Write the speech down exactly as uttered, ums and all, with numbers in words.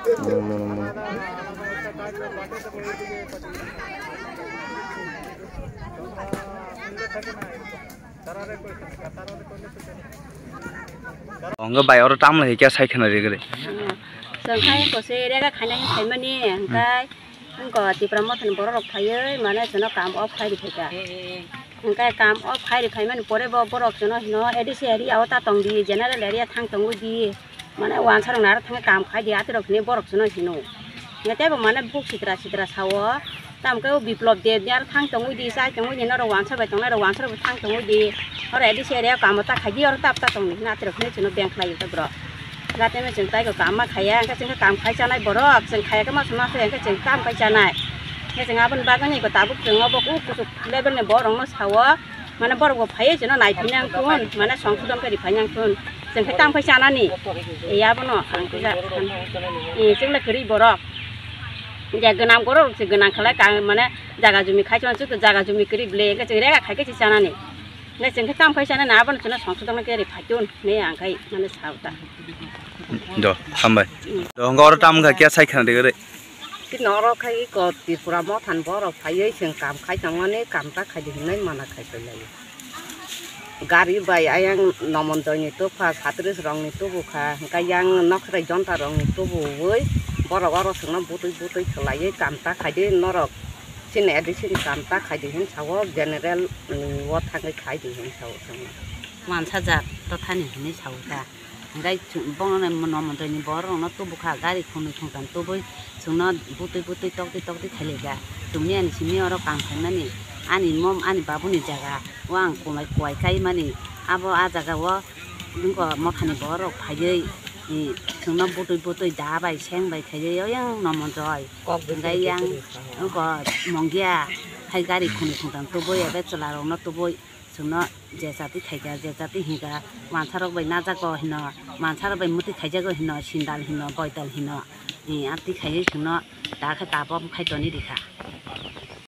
Hwnkhe bai oro tamoni hai khe sai khwna rigri. Chwng hai kose area ga khaina hin phaimani, hwnkhe wngko Tipra Mothani borok rok phaiwi mane chwngno kam off khai rikha. Hwnkhe kam off khai rikhaimani pore bo borok chwngno hino A D C area o ta tongdi, general area thang tongwi di. Mane wansa rok naro thangwi kam khai di, atwi rok hwnwi borok chwngno hino. Hwnkhe teibo mane buk sitra sitra sao. Tamo khe o Biplop Deb ni aro thang tongwi di, chai tongwi di, norok wansa bai tongnai rok wansa rok thang tongwi di. Oro A D C area o kamo ta khai di, oro tap ta tongdi hwnwi atwi rok hwnwi chwngno beng khlai o ta borok. Gateme chwng taibo kam ma khaiya, hwnkhe chwng khe kam khai chanai borok, chwng khaiya khe ma songma se, hwnkhe chwng kam khai chanai. Hwnkhe chwng aboni bagwi ni tabuk chwng obo kuk kuchuk level ni borok no sao. Mane borok bo phaiwi chwngno naiphai nang thun, mane songsodon khe riphai nang thun. Chwng khe tamo khe chanani. E, abono ang khe ja-, e, chwng le kwrwi borok. Je gwnang borok se gwnang khlai ka, mane jaga jumi khai chwng chwng jaga jumi kwrwi ble, hwnkhe chwng rega khai khe se chanani. Hwnkhe chwng khe tamo khe chanani, abono chwngno songsodon khe riphai thun, hwnwi ang khai mane sao ta. Do, hambai. Mm. Do, hwnkhe oro tamo khe kya sai khna de gre? Chini oro khai iko Tripura Mothani borok phaiwi chwng kam khai tongmani, kam ta khai di hwnwi mana khai pailaio. Gari bai ayang Nomonjoyni tubukha, Satris rokni tubukha, hwnkhe yang Nokrai Jonta rokni tubuwi borok oro chwngno butwi butwi khlaiwi kam ta khai di norok chini A D C ni kam ta khai di hwn sao, general ni o thangwi khai di hwn sao chwngno. Mansa jat to thani hwnwi sao ta. Hwnkhe chwng bono no Nomonjoyni borok rokno tubukha, gari khunui khungtam tubui chwngno butwi butwi tokti tokti khailaikha. Chwngni ani simi oro kam khaimani, ani mom ani babuni jaga o ang kuwai kuwai kaimani, abo a jaga o wngkha Mothani borok phaiwi, i, chwngno butwi butwi da bai seng bai khaiwi oyang Nomonjoy. Hwnkhe yang wngkha Mongia hai gari khunui khungtam tubui ebe chwla rokno tubui. Chwngno je jati khaikha, je jati hinkha, wansarok bai najago hino, wansarok bai mwtwi khaijago hino, sindal hino, boidal hino, eh, amtwi khaiwi chwngno da khe tabok khai toni rikha.